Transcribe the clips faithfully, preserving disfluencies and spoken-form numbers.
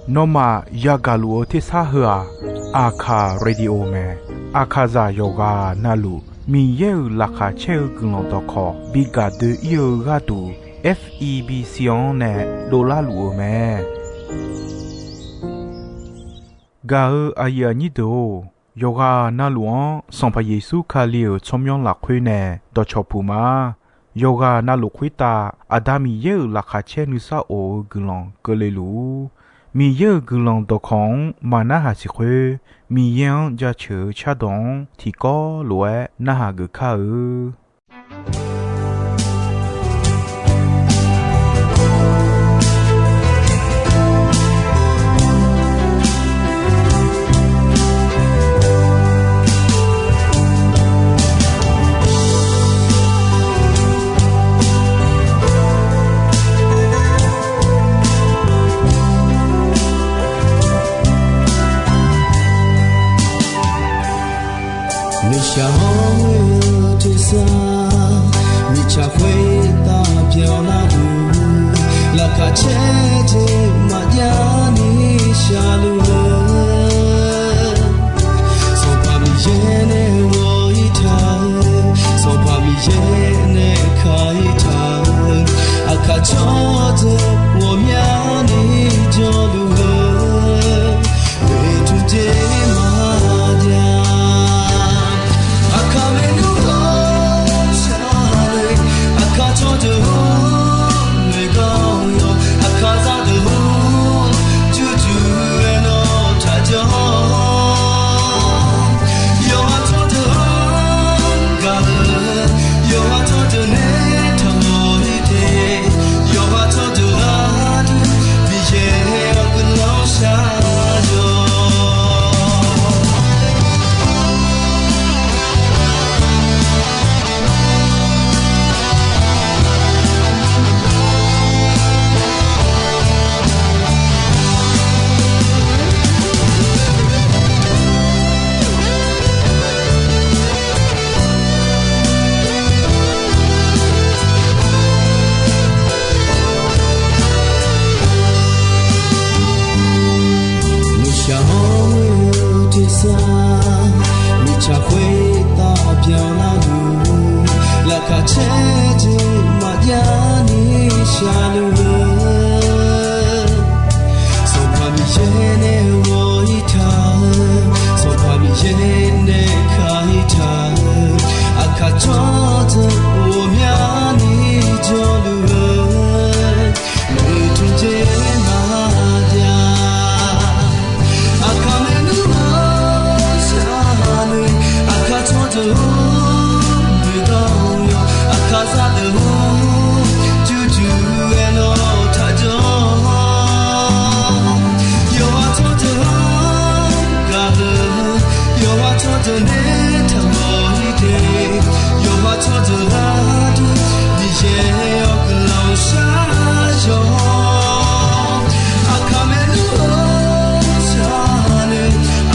Nawmaf yagaq luf-eu tersar heu-aq, Aqkaq radio mae. Aqkaqzaq yawqghaq navluf Miqyaer-euq laqkhaq caer-eu guiqlanq dawqkawq bi gaq doe-ir-eu gharduq, F E B C-anr nae dovlar luf-eu mae. Gaq-eu aqyuif aqnyir deuq-or, yawqghaq navluf-anr Sanqpaq Yeqsur Kali-euq tsawrmyanr lafkhoer nae dawqcawq puq ma. Yawqghaq navluf khoertav Aqda Miqyaer-euq laqkhaq caer nuisar of-eu guiqlanq keuvle luf-ur. Miqyaer-euq guiqlanq dawqkawq-anr maqnarhaq siq khoer, Miqyaer-anr jaceuq-eu cardawq-anr tiqkawv lof-aer narhaq geuf kar-eu. Nuishaq hawr-eu tersar, mirtsaq khoertav byanlar-eu, laqkhaq caer jeq maqjav ni shaqluf-eu, Sanqpaq Miqyaer nae ghawq-ir taq-eu, Sanqpaq Miqyaer nae ka-ir taq-eu, aqkaq tsawrdeuq ghawqmyani jawrluf-eu, oeqtmq jeq maqjav. Aqkaq maernmr ghawqshaq-eu, aqkaq tsawrdeuq-or, noeqgawr-awr, aqkaq zaqdeuq-or, jurjur-aer nawr taqjanr. Yawqha tsawrdeuq-anr gaq-eu, yawqha tsawrdeuq nae taqmawf-ir de, yawqha tsawrdeuq gharduq Miqyaer-awr guiqlanq shar-awq. Nuishaq hawr-eu tersar, mirtsaq khoertav byanlar-eu, laqkhaq caer jeq maqjav ni shaqluf-eu, Sanqpaq Miqyaer nae ghawq-ir taq-eu, Sanqpaq Miqyaer nae ka-ir taq-eu, aqkaq tsawrdeuq ghawqmyani jawrluf-eu, oeqtmq jeq maqjav. Aqkaq maernmr ghawqshaq-eu, aqkaq tsawrdeuq-or, noeqgawr-awr, aqkaq zaqdeuq-or, jurjur-aer nawr taqjanr. Yawqha tsawrdeuq-anr gaq-eu, yawqha tsawrdeuq nae taqmawf-ir de, yawqha tsawrdeuq gharduq Miqyaer-awr guiqlanq shar-awq. Aqkaq maernmr ghawqshaq-eu,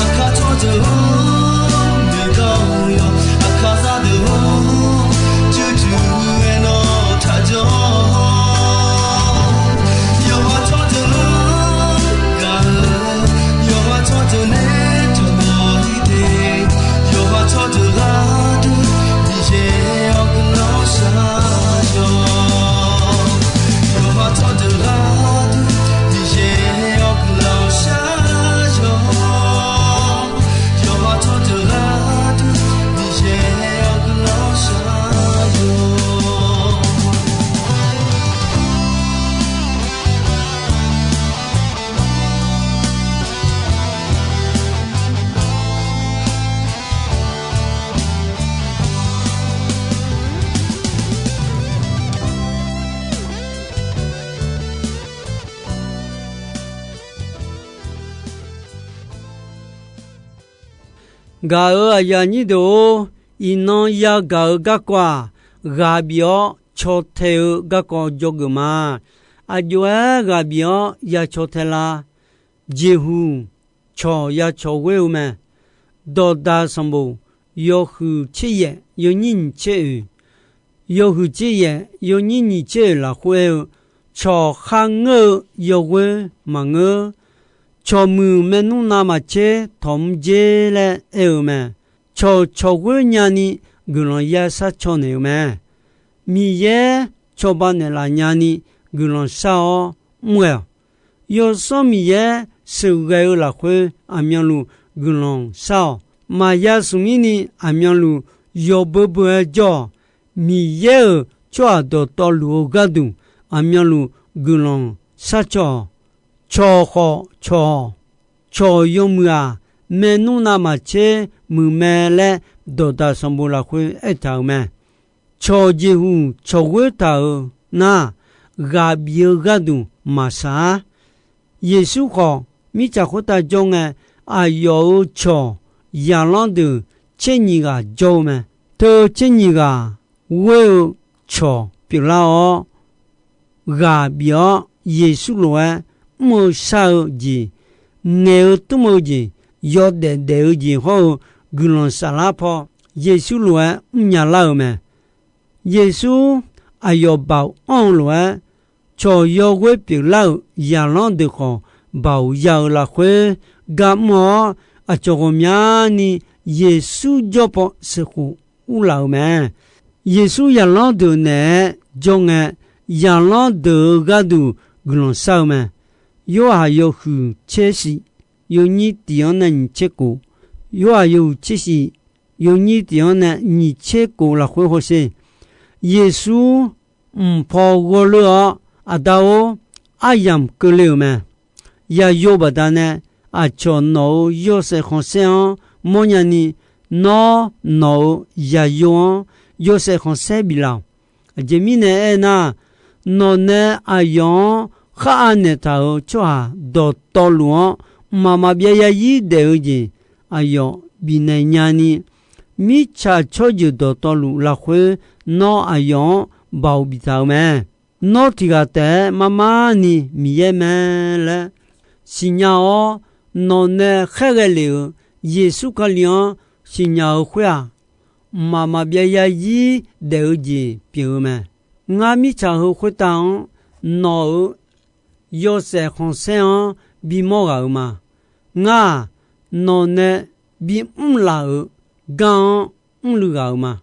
aqkaq tsawrdeuq-or, noeqgawr-awr, aqkaq zaqdeuq-or, jurjur-aer nawr taqjanr. Yawqha tsawrdeuq-anr gaq-eu, yawqha tsawrdeuq nae taqmawf-ir de, yawqha tsawrdeuq gharduq Miqyaer-awr guiqlanq shar-awq. Yawqha tsawrdeuq gharduq Miqyaer-awr guiqlanq shar-awq. Yawqha tsawrdeuq gharduq Miqyaer-awr guiqlanq shar-awq. Gaq-euq aqyuif aqnyir deuq-or, iqnan yagaq-eu garkawv-aq, ghaq bif-awr caw tae-eu garkawv dzawgeuf ma. Aqjox-aer ghaq bif-awr ya caw tae la? Jeqhuq cawq ya cawq ghoer-eu mae. Dawqdaq sanqbof yawhuiq tser yaef yawnyir nyiq tser oeq, yawhuiq tser yaef yawnyir nyiq tser oeq lafkhoer aer-eu, cawq kharngeur-eu yawghoer maqngeur. Cawqmuiq maernmr navmaqtser tawqmr dzer laer aer-eu mae. Cawq cawqghoer nyani guiqlanq ya shar caw naeq-eu mae. Miqyaer cawba naeqlaf nyani guiqlanq shar-awr mr ghae-awq. Yawsanr Miqyaer sheuqghae-eu lafkhoer aqmyanluf guiqlanq shar-awq. Maqya smq mirni aqmyanluf yawbeu beu-aer jawr-awq. Miqyaer-euq tsawrhaq dawqtawvluf-eu gharduq aqmyanluf guiqlanq shar caw-awq. Cawq khawf cawq-awq. Cawq yawmuiq-aq, maernmr navmaqtser muiq mae laer dawqdaq sanqbof lafkhoer aertaq-euq mae. Cawq jeqhuq cawqghoer taq-euq nar, ghaq bif-eu gharduq maqsaq-ar. Yeqsur khawf, mirtsaq khoertav jawr ngae, aqyawf-euq cawq zaqlanr deuq tser nyiq ghaq jawr-eu mae. Teu tser nyiq ghaq ghoer-eu cawq pyeuflar-awr, ghaq bif-awr Yeqsur lof-aer mr-eu shar-eu jeq, ngaeq-eu tmr-eu jeq, yawdaef daef-eu jeq hawr-eu guiqlanq saflar paw Yeqsur lof-aer mrnya lar-euq mae. Yeqsur aqyawf baoq anr-eu lof-aer, cawq yawghoer pyeuflar-euq zaqlanr deuq khawf, baoq ya-eu lafkhoer gar mr-awr, aqcawq ghawqmyani Yeqsur jawr paw sheuqkhof urlaf-euq mae. Yeqsur zaqlanr deuq naeq-aer jawr ngae, zaqlanr deuq-euq gharduq guiqlanq shar-eu mae. Yorhaq yawhuiq tser shif, yawnyir tiq-anr nae nyiq tser kof. Yorhaq yawhuiq tser shif, yawnyir tiq-anr nae nyiq tser kof lafkhoer hawsher. Yeqsur mq paw ghawrleur-awr, Aqda-or, aryamq keuvle-euq mae. Yaqyo baqdanae aqcawq nawq-euq yawshaef khanqsaer-anr mawrnya ni, nawr nawq-euq yaqyo-anr yawshaef khanqsaer biflaf-awq. Aqjeq mirnae aernar, nawq nae aqyawf-anr khar anaeq taq-euq tsawrhaq dawqtawvluf-anr mqmaq maqbyav yarzir daef-eu jeq aqyawf bifnaeq nyani, mirtsaq tsawrjeuq dawqtawvluf lafkhoer nawr aqyawf-anr baoq biftaq-euq mae. Nawr tiq ghaq taef-aer mar mar ni Miqyaer mae laer siqnya-awr, nawq nae khaerghae lef-euq Yeqsur Kali-anr siqnya-eu khoer-aq, mqmaq maqbyav yarzir daef-eu jeq pyeuf-eu mae. Ngar mirtsaq heu khoertav-anr nawq-euq yawshaef khanqsaer-anr bimawr ghaq-euq ma. Ngar-aq, nawq nae bimr laf-euq gar-anr mrluiv ghaq-euq ma.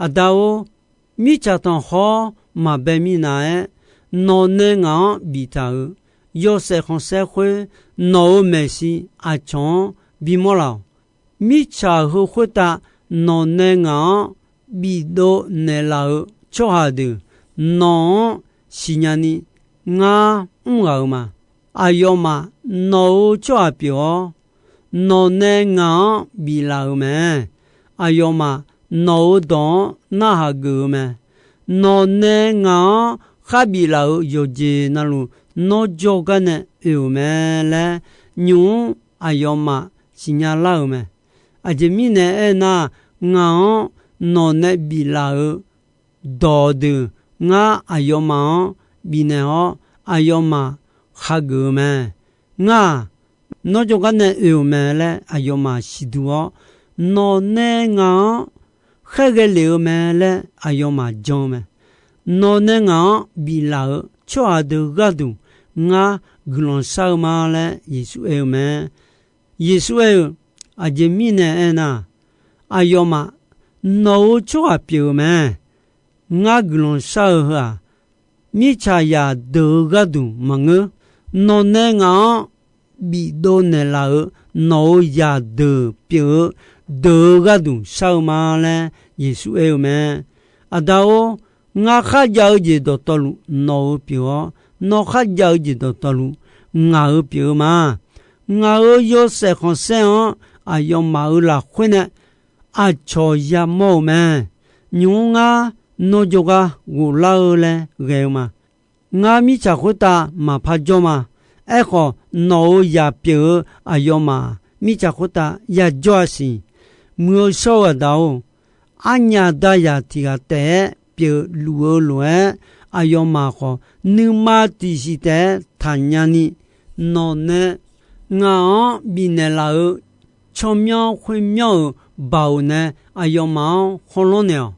Aqda-or, mirtsaq tanqkhawr maqbae minav-aer, nawq nae ngaq-anr biftaq-euq yawshaef khanqsaer khoer, nawq-euq maeqshi aqcawq-anr bimawr laf-awq. Mirtsaq heu khoertav nawq nae ngaq-anr bifdov naeqlaf-euq tsawrhaq deuq nawq-anr siqnya ni ngar mr ghaq-euq ma. Aqyawfmaf nawq-euq tsawrhaq pyeuf-awr, nawq nae ngaq-anr biflaf-euq mae. Aqyawfmaf nawq-euq dawq-anr narhaq geuf-eu mae. Nawq nae ngaq-anr khar biflaf-euq yawqjeq navluf, nawr jawrgar nae oe-euq mae laer, nymq-mr aqyawfmaf siqnya lar-euq mae. Aqjeq mirnae aernar, ngaq-anr nawq nae biflaf-euq dawqdeuq ngar aqyawfmaf-anr bifnaeq-awr, aqyawfmaf hageuf-eu mae. Ngar-aq, nawr jawrgar nae oe-euq mae laer aqyawfmaf siqduq-awr, nawq nae ngaq-anr khaerghae lef-eu mae laer aqyawfmaf jan-eu mae. Nawq nae ngaq-anr biflaf-euq tsawrhaq deuq gharduq ngar guiqlanq shar-eu ma laer Yeqsur aer-eu mae. Yeqsur aer-eu, aqjeq mirnae aernar, aqyawfmaf nawq-euq tsawrhaq pyeuf-eu mae. Ngar guiqlanq shar-eu heu-aq, mirtsaqzaq deuq-eu gharduq maqngeur. Nawq nae ngaq-anr bifdov naeqlaf-euq nawq-euq zaqdeuq pyeuf-eu deuq-eu gharduq shar-eu ma laer Yeqsur aer-eu mae. Aqda-or, ngar kharjav-eu jeq dawqtawvluf nawq-euq pyeuf-awr, nawr kharjav-eu jeq dawqtawvluf ngaq-euq pyeuf-eu ma. Ngaq-euq yawshaef khanqsaer-anr aqyawfmaf-euq lafkhoer nae aqcawq yamawr-euq mae. Nymq-mr ngar nawr jawrgar ghoflar-eu laer ghae-eu ma. Ngar mirtsaq khoertav maqpar jawr ma. Aerkhawf, nawq-euq zaq pyeuf-eu aqyawfmaf mirtsaq khoertav yajawr-a siq. Muiq-eu shawr-eu Aqda-or, arnyaf dazaq tiq ghaq taef-aer pyeufluf-eu lof-aer, aqyawfmaf khawf nuima tiqsiq taef-aer taqnya ni, nawq nae ngaq-anr bifnaeq laf-euq tsawrmyanr khoermyanr-euq baoq nae aqyawfmaf-anr khawrlanr naeq-awq.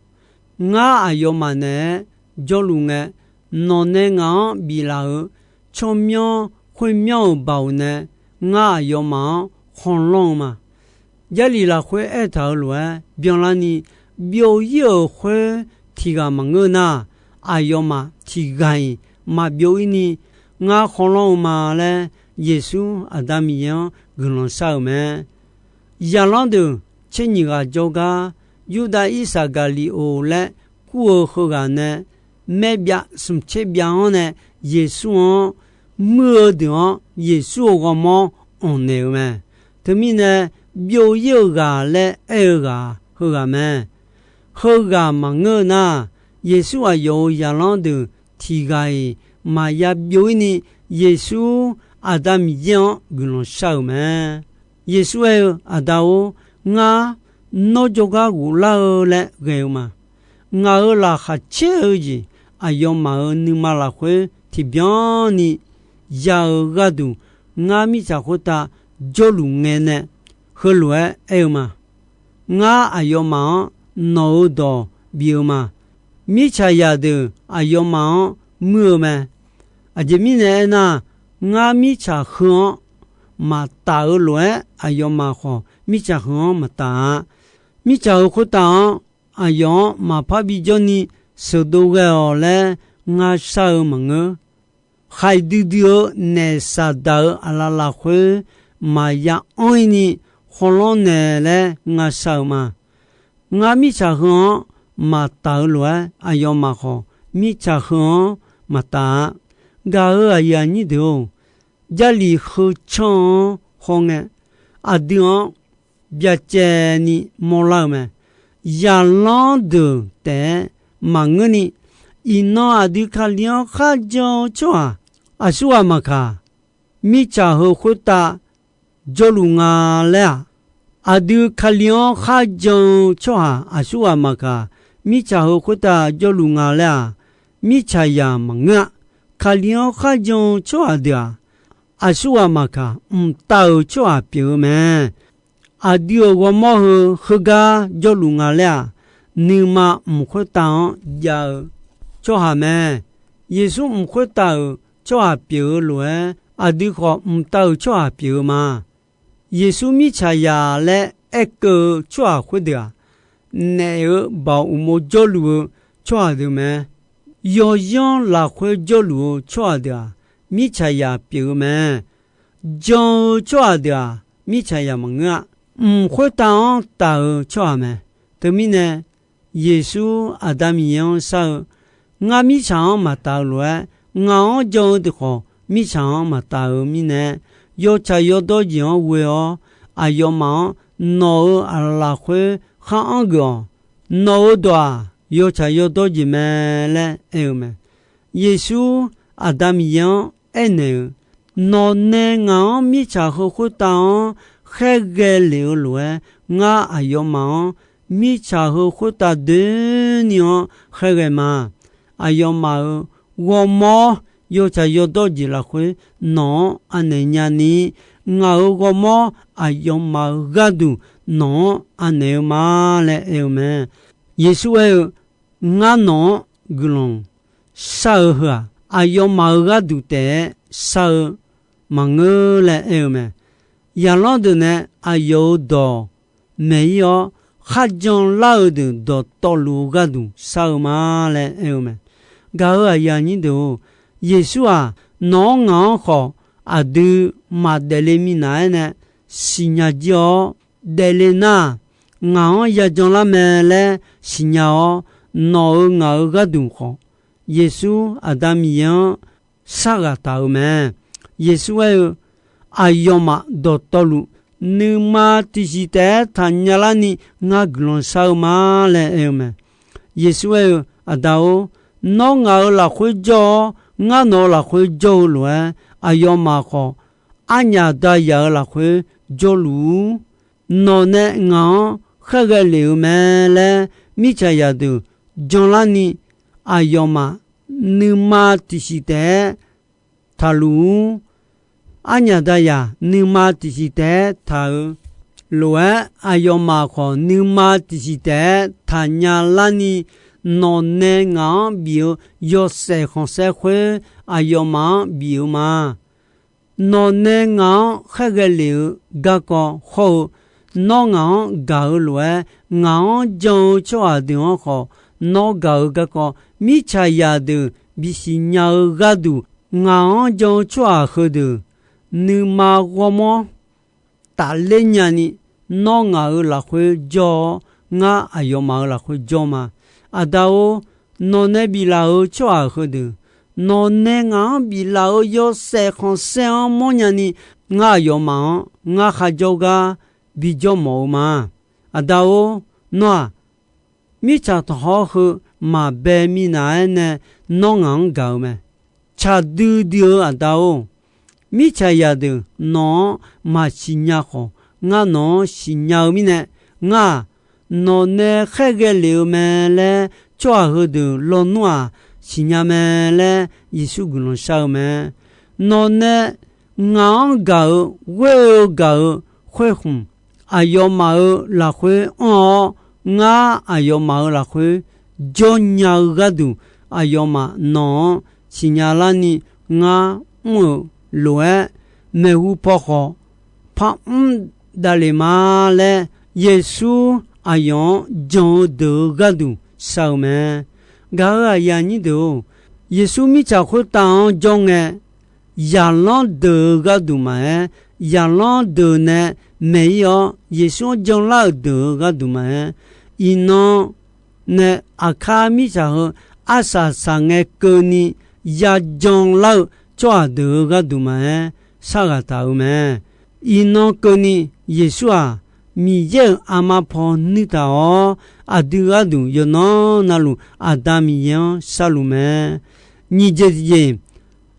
Ngar aqyawfmaf naeq-aer jawrluf ngae, nawqnae ngaq-anr biflaf-euq tsawrmyanr khoermyanr-euq baoq nae ngar aqyawfmaf-anr khanqlanr-eu ma. Jarlif lafkhoer aertaq-euq lof-aer byanlarni, byov-ir-euq khoer tiq ghaq maqngeur nar, aqyawfmaf tiq ghaq-iq maqbyov-ir ni ngar khanqlanr-eu ma laer, Yeqsur Aqda Miqyaer-anr guiqlanq shar-euq mae. Zaqlanr deuq tser nyiq ghaq jawrgar, Yurdav Irsaqgaqliqoq laer kur-eu heughaq nae maerbyav smq tser byav-anr nae Yeqsur-anr muir-eu deuq-anr Yeqsur-euq ghawrmawr anqnaeq-eu mae. Teumirnae, byov-ir-eu ghaq laer aer-eu ghaq heughaq mae. Heughaq maqngeur-eu nar, Yeqsur aqyawf-euq zaqlanr deuq tiq ghaq-iq maqya byov-ir ni, Yeqsur Aqda Miqyaer-anr guiqlanq shar-euq mae. Yeqsur aer-eu, Aqda-or, ngar nawr jawrgar ghoflar-eu laer ghae-eu ma. Ngaq-euq laqkhaq caer-eu jeq aqyawfmaf-euq nuima lafkhoer tiqbyan ni ya-eu gharduq, ngar mirtsaq khoertav jawrluf ngae nae heulof-aer aer-eu ma. Ngar aqyawfmaf-anr nawq-euq dawq bif-eu ma. Mirtsaqzaq deuq aqyawfmaf-anr muir-eu mae. Aqjeq mirnae aernar, ngar mirtsaq heu-anr maqtaf-eu lof-aer, aqyawfmaf khawf mirtsaq heu-anr maqtaf-a. Mirtsaq heu khoertav-anr aqyawf-anr maqpar bijawr ni sheuqdov ghae-awq laer ngar shar-eu maqngeur. Khaqdui dui-eu naef Saqdaq-euq aqlaf lafkhoer maqya anr-ir ni khawlanr naeq laer ngar shar-eu ma. Ngar mirtsaq heu-anr maqtaf-eu lof-aer, aqyawfmaf khawf mirtsaq heu-anr maqtaf-a. Gaq-euq aqyuif aqnyir deuq-or, Jarlif heu canr-anr hawngae, aqdui-anr byacaevni mawrlar-eu mae. Zaqlanr deuq taef-aer maqngeurni, iqnan aqdui Kali-anr kharjan-eu tsawrhaq aqsurghaq maqkaq, mirtsaq heu khoertav jawrluf nga laer-aq, aqdui Kali-anr kharjan-eu tsawrhaq aqsurghaq maqkaq, mirtsaq heu khoertav jawrluf nga laer-aq, mirtsaqzaq maqngeur-a. Kali-anr kharjan-eu tsawrhaq deuq-aq, aqsurghaq maqkaq, mqtav-euq tsawrhaq pyeuf-eu mae. Aqdui-euq ghawrmawr heu heugar jawrluf nga laer-aq, nuima mq khoertav-anr jav-eu tsawrhaq mae. Yeqsur mq khoertav-euq tsawrhaq pyeuf-eu lof-aer, aqdui khawf mqtav-euq tsawrhaq pyeuf-eu ma. Yeqsur mirtsaqzaq laer aerkeuv-eu tsawrhaq khoerdeuq-aq, naef-euq baoq uqmov jawrluf-eu tsawrhaq deuq mae. Yawzanr lafkhoer jawrluf-eu tsawrhaq deuq-aq, mirtsaqzaq pyeuf-eu mae. Jan-eu tsawrhaq deuq-aq, mirtsaqzaq maqngeur-a. Mq khoertav-anr taf-eu tsawrhaq mae. Teumirnae, Yeqsur Aqda Miqyaer-anr shar-eu, Ngar mirtsaq-anr maqtaf-eu lof-aer, ngaq-anr jan-eu deuq khawf, mirtsaq-anr maqtaf-eu mirnae, yawtsaq yawdawr jeq-anr ghoe-awr, aqyawfmaf-anr nawq-euq aqlaf lafkhoer khar anr geuf-awq. Nawq-euq dawq-aq, yawtsaq yawdawr jeq mae laer aer-eu mae. Yeqsur Aqda Miqyaer-anr aernaeq-euq, Nawq nae ngaq-anr mirtsaq heu khoertav-anr khaerghae lef-eu lof-aer, ngar aqyawfmaf-anr mirtsaq heu khoertav doeni-anr khaerghae ma. Aqyawfmaf-euq ghawrmawr yawtsaq yawdawr jeq lafkhoer nawq-anr anaeq nyani, ngaq-euq ghawrmawr aqyawfmaf-euq gharduq nawq-anr anaeq-eu ma laer aer-eu mae. Yeqsur aer-eu, Ngar nawq-anr guiqlanq shar-eu heu-aq, aqyawfmaf-euq gharduq taef-aer shar-eu maqngeur laer aer-eu mae. Zaqlanr deuq nae aqyawf-euq dawq maeq-ir-awr, kharjan lar-eu deuq dawqtawvluf-eu gharduq shar-eu ma laer aer-eu mae. Gaq-euq aqyuif aqnyir deuq-or, Yeqsur-aq, nawq-anr ngaq-anr khawf aqdui maqdaefle minav-aer nae siqnya jir-awr daefle nar, ngaq-anr yajan lar mae laer siqnya-awr, nawq-euq ngaq-euq gharduq khawf, Yeqsur Aqda Miqyaer-anr sharghaq taq-euq mae. Yeqsur aer-eu, Aqyawfmaf dawqtawvluf nuima tiqsiq taef-aer taqnya larni ngar guiqlanq shar-eu ma laer aer-eu mae. Yeqsur aer-eu, Aqda-or, nawr ngaq-euq lafkhoer jawr-awr, ngar nawq-euq lafkhoer jawr-eu lof-aer, aqyawfmaf khawf arnyaf dayaq-euq lafkhoer jawrluf-ur. Nawq nae ngaq-anr khaerghae lef-eu mae laer mirtsaqzaq deuq janlarni, aqyawfmaf nuima tiqsiq taef-aer taqluf-ur. Arnyaf dayaq nuima tiqsiq taef-aer taq-eu lof-aer, aqyawfmaf khawf nuima tiqsiq taef-aer taqnya larni, nawqnae ngaq-anr bif-eu yawshaef khanqsaer khoer aqyawfmaf-anr bif-eu ma. Nawqnae ngaq-anr khaerghae lef-eu garkawv hawr-eu, nawr ngaq-anr gaq-eu lof-aer, ngaq-anr jan-eu tsawrhaq deuq-anr khawf nawr gaq-eu garkawv, mirtsaqzaq deuq bisiqnya-eu gharduq ngaq-anr jan-eu tsawrhaq heudeuq nuima ghawrmawr tafler nyani, nawr ngaq-euq lafkhoer jawr-awr, ngar aqyawfmaf-euq lafkhoer jawr ma. Aqda-or, nawqnae biflaf-euq tsawrhaq heudeuq, nawqnae ngaq-anr biflaf-euq yawshaef khanqsaer-anr mawrnya ni, ngar aqyawfmaf-anr ngar kharjawr gar bijawr mawf-eu ma. Aqda-or, nawr-aq, mirtsaq tanqkhawr heu maqbae minav-aer nae nawr ngaq-anr gaq-eu mae. Tsaq duidui-eu Aqda-or, mirtsaqzaq deuq nawq-anr maqsiqnya khawf, ngar nawq-anr siqnya-eu mirnae, ngar-aq, nawqnae khaerghae lef-eu mae laer tsawrhaq heudeuq lawnmr-aq siqnya mae laer Yeqsur guiqlanq shar-eu mae. Nawqnae ngaq-anr gaq-eu ghoer-eu gaq-eu khoerkhmq, aqyawfmaf-euq lafkhoer anr-awr, ngar aqyawfmaf-euq lafkhoer jawrnya-eu gharduq, aqyawfmaf nawq-anr siqnya larni ngar mr-euq lof-aer, maeqhu paw khawf par mr davlef ma laer, Yeqsur aqyawf-anr jan-eu deuq-eu gharduq shar-eu mae. Gaq-euq aqyuif aqnyir deuq-or, Yeqsur mirtsaq khoertav-anr jawr ngae, zaqlanr deuq-eu gharduq maqaer, zaqlanr deuq nae maeq-ir-awr Yeqsur-anr janlar-euq deuq-eu gharduq maqaer, iqnan nae aqkar mirtsaq heu arsaq saqngae keuvni ya janlar-eu tsawrhaq deuq-eu gharduq maqaer, sharghaq taq-euq mae. Iqnan keuvni Yeqsur-aq, Miqyaer-euq armar paw nuir taq-awr, aqdui gharduq yawqnan navluf Aqda Miqyaer-anr sharluf mae. Nyiq jeq tiqjeq,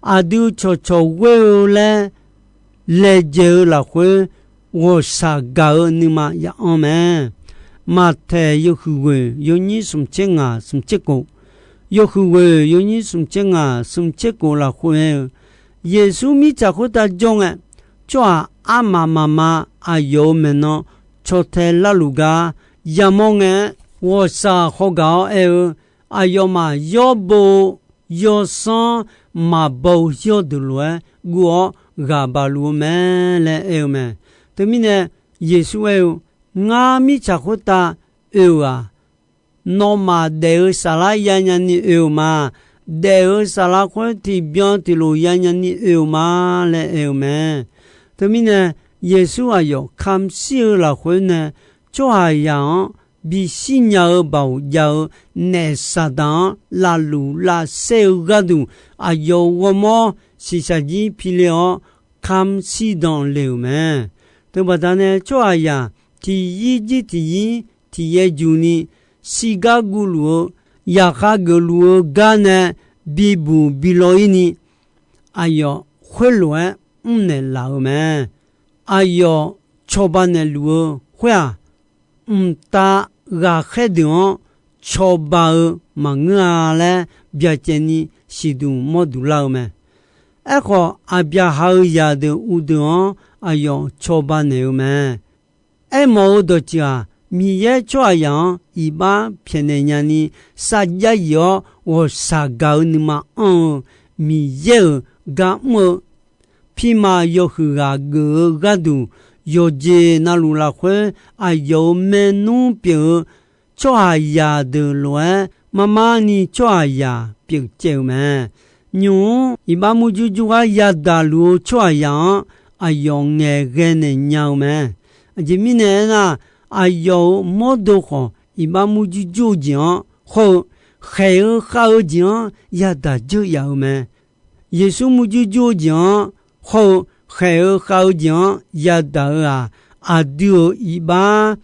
aqdui cawqcawq ghoer-eu laer laejae-eu lafkhoer ghawqshaq gaq-eu nuima ya'anr mae. Maqtaeq yawhuiq ghoeq yawnyir smq tser ngaq smq tser kof, yawhuiq ghoeq yawnyir smq tser ngaq smq tser kof lafkhoer-eu, Yeqsur mirtsaq khoertav jawr ngae, tsawrhaq armaf mafma aqyawf-euq maeqnan caw tae larluf gar yamawr ngae-aer, ghawqshaq khawgaq-awr aer-eu, aqyawfmaf yawrbo-eu yawsanr maqbaw-eu yawrdeuq lof-aer guv-awr ghaq baq luf-eu mae laer aer-eu mae. Teumirnae Yeqsur aer-eu, Ngar mirtsaq khoertav oe-euq-aq, nawmaf daef-eu saflar yanya ni oe-euq ma. Daef-eu saflar khoer tiqbyan tiqlof yanya ni oe-euq ma laer aer-eu mae. Teumirnae, Yeqsur aqyawf kamq shir-eu lafkhoer nae tsawrhaqzaq-anr bishir nya-eu baoq jav-eu naef Saqdaq-anr lafluf lavsaer-eu gharduq, aqyawf-euq ghawrmawr shiqshaq jir pi le-awr, kamq shirdan le-euq mae. Teubaqda nae tsawrhaqzaq tiqyir jir tiqyir tiqyaer juq ni, shirgar guvluf-eu, yaqkhav geufluf-eu gar nae bibuq bilaw-ir ni, aqyawf khoerlof-aer mrnaeq laf-euq mae. Aqyawf cawba naeqluf-eu khoer-aq, mqtav ghaqkhaer deuq-anr cawba-eu maqngeur-a laer byacaevni siqduq mawrduq lar-eu mae. Aerkhawf, Aqbyaqhaq-euq zaqdeuq uqdeuq-anr aqyawf cawba naeq-eu mae. Aermawf-eu dawqtsuif-aq, Miqyaer tsawrhaqzaq-anr iqbax pyaeqnaeq nyani, sarjax yif-awr ghawqshaq gaq-eu nuima anr-eu Miqyaer-euq gar mr-eu, pirma yawhuiq ghaq geuf-eu gharduq, yawqjeq navluf lafkhoer aqyawf-euq maernmr pyeuf-eu tsawrhaqzaq deuq lof-aer, marmarni tsawrhaqzaq pyeufcaev-eu mae. Nymq-mr iqbax murjur jur gar yadaq luf-eu tsawrhaqzaq-anr aqyawf ngaeqghae naeq nya-eu mae. Aqjeq mirnae aernar, aqyawf-euq mawrdo khawf iqbax murjur jur-eu jeq-anr hawr-eu, khaeq-eu khav-eu jeq-anr yadaq dzeur yaf-eu mae. Yeqsur murjur jur-eu jeq-anr hawr-eu, khaeq-eu khav-eu jeq-anr yadaq-eu-aq, aqdui-euq iqbax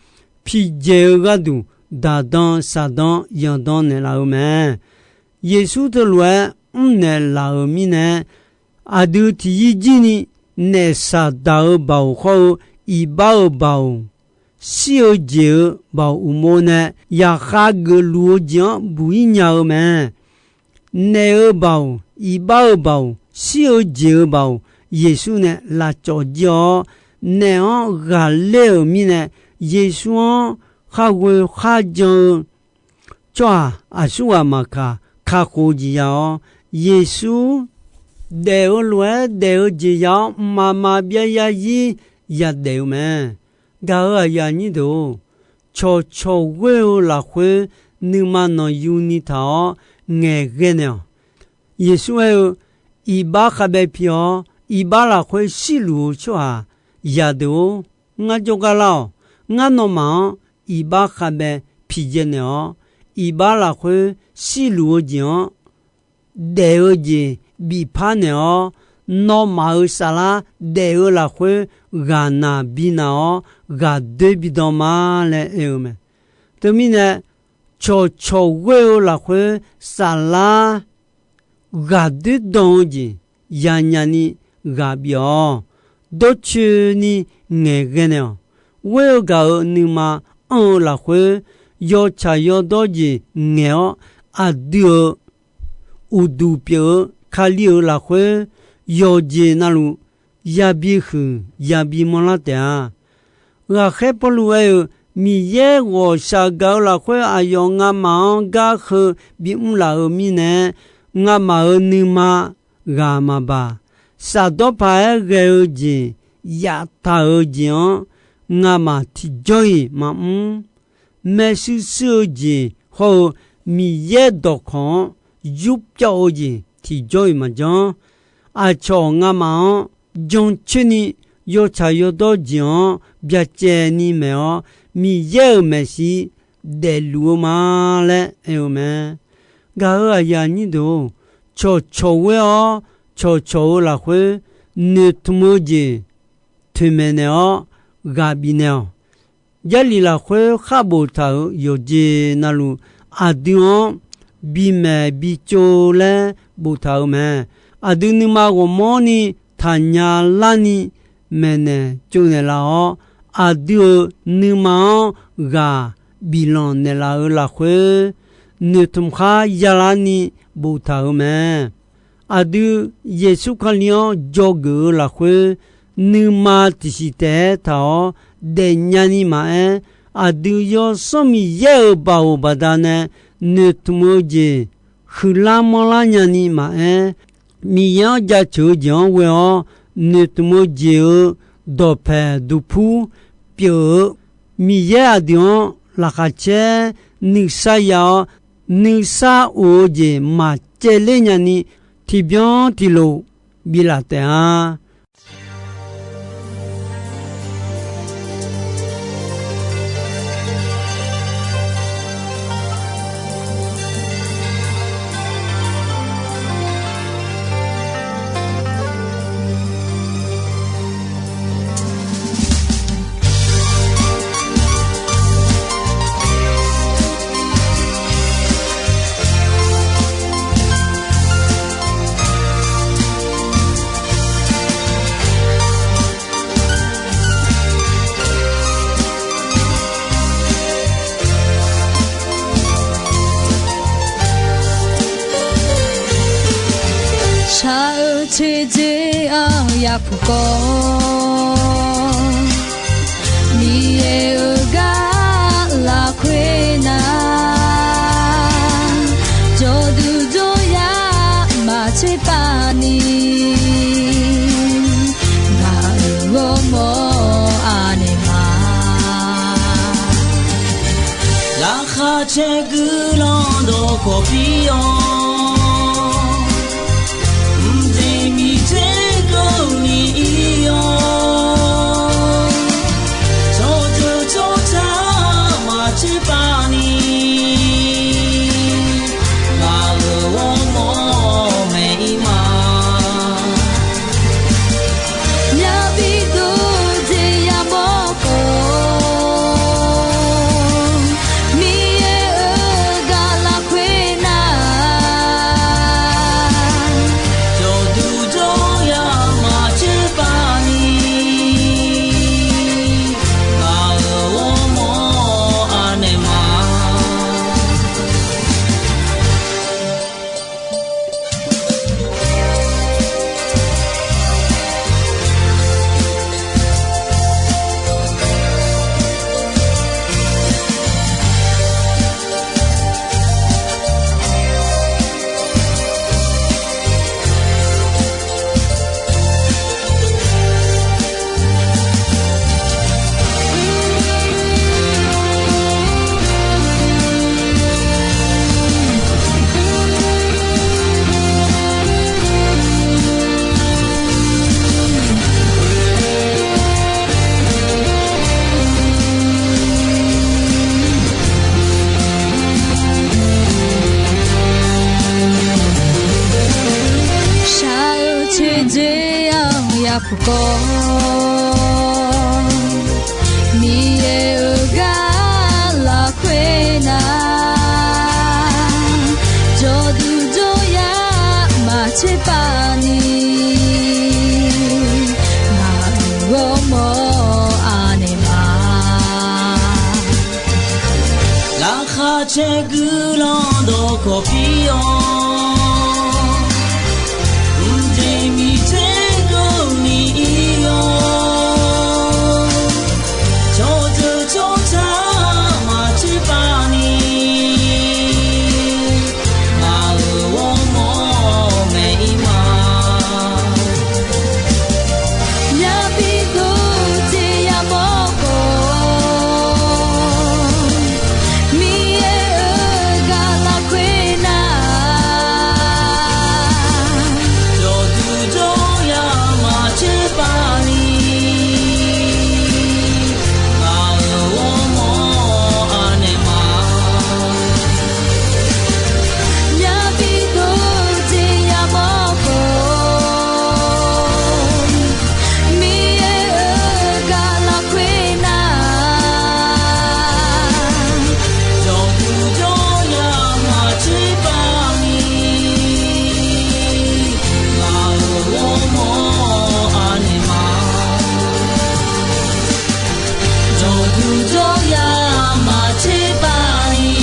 pijaeq-eu gharduq daqdan saqdan yanqdan naeqlaf-eu mae. Yeqsur teulof-aer mrnaeq laf-euq mirnae, aqdui tiqyir jirni naef Saqdaq-euq baoq hawr-eu, iqbax-euq baoq, shir-eu jeq-eu baoq uqmov nae yaqkhav geufluf-eu jeq-anr buq-ir nya-eu mae. Naef-eu baoq, iqbax-eu baoq, shir-eu jeq-eu baoq, Yeqsur nae lavcawv jir-awr, naef-anr ghaqler-euq mirnae, Yeqsur-anr khar ghoe khar jan-eu tsawrhaq aqsurghaq maqkaq, kakhof-eu jeq ya-awr, Yeqsur daef-eu lof-aer daef-eu jeq ya-awr, mqmaq maqbyav zarzir yadaef-eu mae. Gaq-euq aqyuif aqnyir deuq-or, cawqcawq ghoer-eu lafkhoer nuima nanqyuni taq-awr ngaeqghae naeq-awq. Yeqsur aer-eu, Iqbax khavbae pi-awr, iqbax lafkhoer shirluf-eu tsawrhaq yadeuq-or, ngar jawrgar lar-awq. Ngar nawmaf-anr iqbax khavbae piqdzae naeq-awr, iqbax lafkhoer shirluf-eu jeq-anr daef-eu jeq bifpar naeq-awr, nawmaf-euq saflar daef-eu lafkhoer ghaqnaq binaq-awr, ghaqdoer bidan ma laer aer-eu mae. Teumirnae, cawqcawq ghoer-eu lafkhoer saflar ghaqdoer dan-eu jeq yanyani ghaq bif-awq. Dawrcoeni ngaeqghae naeq-awq. Ghoer-eu gaq-euq nuima anr-eu lafkhoer, yawtsaq yawdawr jeq ngaeq-awr, aqdui-euq uqduq pyeuf-eu Kali-euq lafkhoer yawqjeq navluf yabi huiq yabi manrlar taef-a. Ghaqkhaer Pawrluv aer-euq, Miqyaer ghawqshaq gaq-eu lafkhoer aqyawf ngamaf-anr gar heu bimr laf-euq mirnae, ngamaf-euq nuima ghaq maqbaq. Shafdawr paq-aer ghae-eu jeq yaftaq-euq jeq-anr ngamaf tiqjawr-iq maqmr. Maershuir shuir-eu jeq hawr-eu Miqyaer dawqkawq-anr yurpyawv-eu jeq tiqjawr-iq maqjanr. Aqcawq ngamaf-anr jancoerni yawtsaq yawdawr jeq-anr byacaevni maeq-awr, Miqyaer-euq maeqshi daefluf-eu ma laer aer-eu mae. Gaq-euq aqyuif aqnyir deuq-or, cawqcawq ghoer-awr cawqcawq-eu lafkhoer noeqtmq-eu jeq toeqmaeq naeq-awr ghaq bifnaeq-awq. Jarlif lafkhoer khar boftaq-euq yawqjeq navluf, aqdui-anr bimaeq bitsov laer boftaq-euq mae. Aqdui nuima ghawqmanrni taqnya larni maeqnaeq tsovnaeq laf-awr, aqdui-euq nuima-anr ghaq biflanq naeqlaf-euq lafkhoer, noeqtmq khar yalarni boftaq-euq mae. Aqdui Yeqsur Kali-anr dzawgeuf-eu lafkhoer, nuima tiqsiq taef-aer taq-awr daefnya ni maqaer, aqdui Yawsanr Miqyaer-euq baoq baqdanae noeqtmq-eu jeq huiqlar manrlar nyani maqaer, Miqyaer-anr jaceuq-eu jeq-anr ghoe-awr noeqtmq-eu jeq-euq dawqpaeq duqpur pyeuf-eu Miqyaer aqdui-anr laqkhaq caer nuisar ya-awr, nuisar of-eu jeq maqcaevler nyani tiqbyan tiqlof biflaf taef-a. Shaq-eu teqdzeq-anr yapuq kawv, Miqyaer-euq gar lafkhoer nar, jawrduq jawryar maqtser pav ni, ngaq-euq ghawrmawr aqnaeq ma. Laqkhaq caer guiqlanq dawqkawq pir-awr, mqjeq miqter keuvni ir-awr, tsawrjeuq tsawrca maqtser pav ni, ngaq-euq ghawrmawr maeq-ir ma. Yabi dov jeq yamawr khawf, Miqyaer-euq gar lafkhoer nar, Kawv, Miqyaer-euq gar lafkhoer nar, jawrduq jawryar maqtser pav ni, ngaq-euq ghawrmawr anaeq ma. Laqkhaq caer guiqlanq dawqkawq pir-awr, mqjeq miqter keuvni ir-awr, tsawrjeuq tsawrca maqtser pav ni, ngaq-euq ghawrmawr maeq ir ma. Yabi dov jeq yamawr khawf, Miqyaer-euq gar lafkhoer nar, jawrduq jawryar maqtser pav ni, ngaq-euq ghawrmawr anaeq ma. Yabi dov jeq yamawr khawf, Miqyaer-euq gar lafkhoer nar, jawrduq jawryar maqtser pav ni, ngaq-euq ghawrmawr anaeq ma. Jawrduq jawryar maqtser pav ni,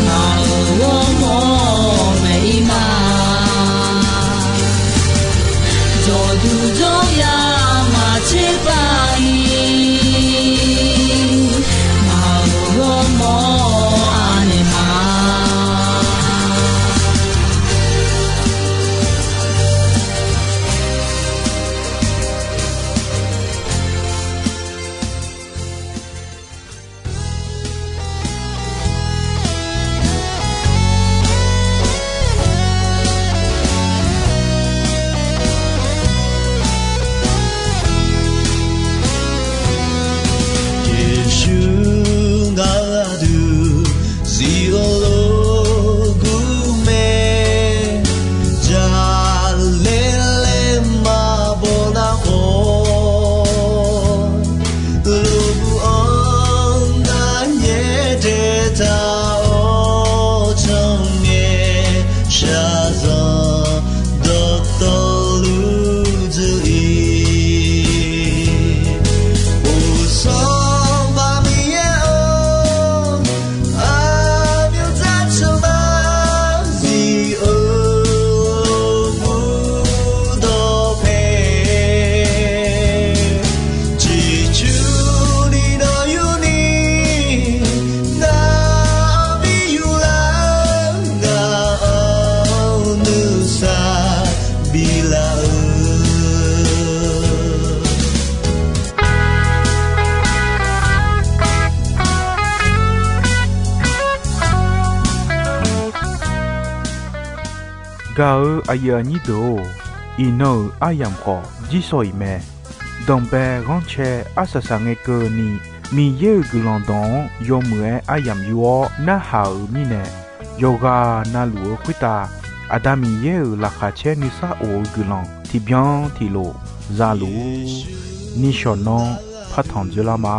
ngaq-euq ghawrmawr maeq ir ma. Jawrduq jawryar maqtser pav ni, ngaq-euq ghawrmawr anaeq ma. Yeqsur gharduq zif-eu lof gur mae, jaqlaer maqbaw nar khawf, lof gur-anr ngar nyaer daeqtaq-awr, tsawrngae shaqzanq dawqtawvluf dzeur-ir. Uqsanr Miqyaer-or, aqmyanzar tsanr nar zif-eu bur dawqpae, ciqcurni nawq yurni, ngar bi yurlar-eu, ngaq-anr nuisar biflaf-eu. Gaq-eu aqyuif aqnyir deuq-or, iqnan-euq aryamq khawf jirsawq-iq mae. Danqbae ghanrcae arsaq saq ngae keuvni, Miqyaer-euq guiqlanq dawq-anr yawmuiq-aer aryamq yur-awr narhaq-euq mirnae, yawqghaq navluf-eu khoertav Aqda Miqyaer-euq laqkhaq caer nuisar of-eu guiqlanq tiqbyan tiqlof zaluf-ur. Nishawq nanr partanq dzoerlar ma.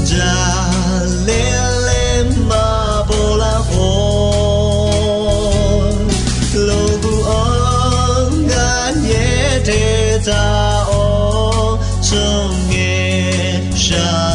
Jaqlaer laer maqbaw lar khawf, lof gur-anr ngar nyaer daeqtaq-awr, tsawrngae shaq